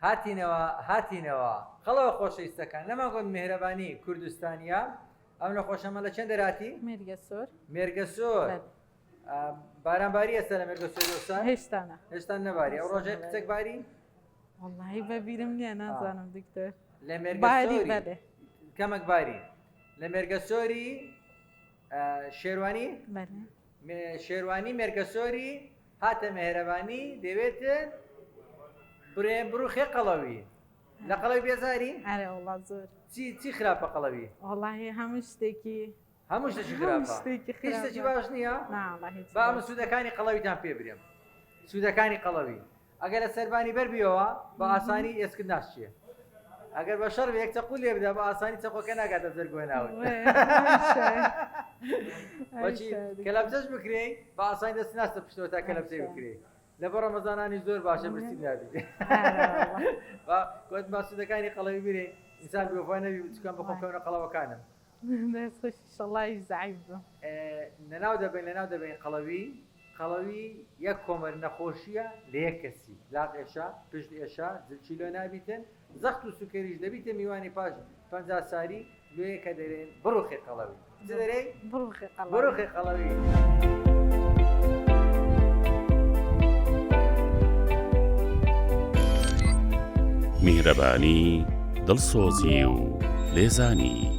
هاتینەوە هاتینەوە قەڵەوە خۆشەویستەکان نەمان گۆت میهرەبانی کوردستانیە ئەم نەخۆشەمە لە چەند دەراتی؟ مێرگەسۆر مێرگەسۆر باران باری ئێستا لە مێرگەسۆر ئێستا هێشتا نا هێشتا نەباری ئەو ڕۆژەی قچێک باری وەڵڵاهی بە بیرم نییە نازانم دکتۆر لە مێرگەسۆری کەمەک باری لە مێرگەسۆری شێروانی شێروانی مێرگەسۆری هاتە مێهرەبانی دەوێتن برێ بڕوخێ قەڵەوی لە قەڵەوی بێزاری؟ ئەرێ وەڵا زۆر. چی چی خراپە قەڵەوی؟ وەڵاهی هەموو شتێکی هەموو شتێکی خراپە هیچ شتێکی باش نییە؟ نا وەڵا هیچ با من سوودەکانی قەڵەویتان پێ برێم سوودەکانی قەڵەوی ئەگەر لە سەربانی بەر بیەوە بە ئاسانی ئێسکت ناشچێ ئەگەر بە شەڕ یەک چەقو لێ بدە بە ئاسانی چەقۆکە ناگاتە جەرگۆ ناوت بەچی کەلەپچەش بکرێ بە ئاسانی دەست ناستە پشتەوە تا کەلەپچەی بکرێ لەبەر ڕەمەزانانی زۆر باشە برسی نابی با گوت با سوودەکانی قەڵەوی برێ ئینسان بێوەفا نەبی چکەم بخۆم کەونە قەڵەوەکانم دەست خۆش ئیشەڵڵا زەعیف بم. لەناو دەبەین لەناو دەبەین قەڵەوی قەڵەوی یەک کۆمەر نەخۆشیە لە یەک کەسی لاق ئێشە پشت ئێشە زلچی لۆ نابیتن زەخت و سوکەریش دەبیتە میوانی پاش 50 ساری لۆیە کە دەرێن بڕوخێ قەڵەوی چ دەرێی؟ بڕوخێ قەڵەوی بڕوخێ قەڵەوی. میهرەبانی، دڵسۆزی و لێزانی.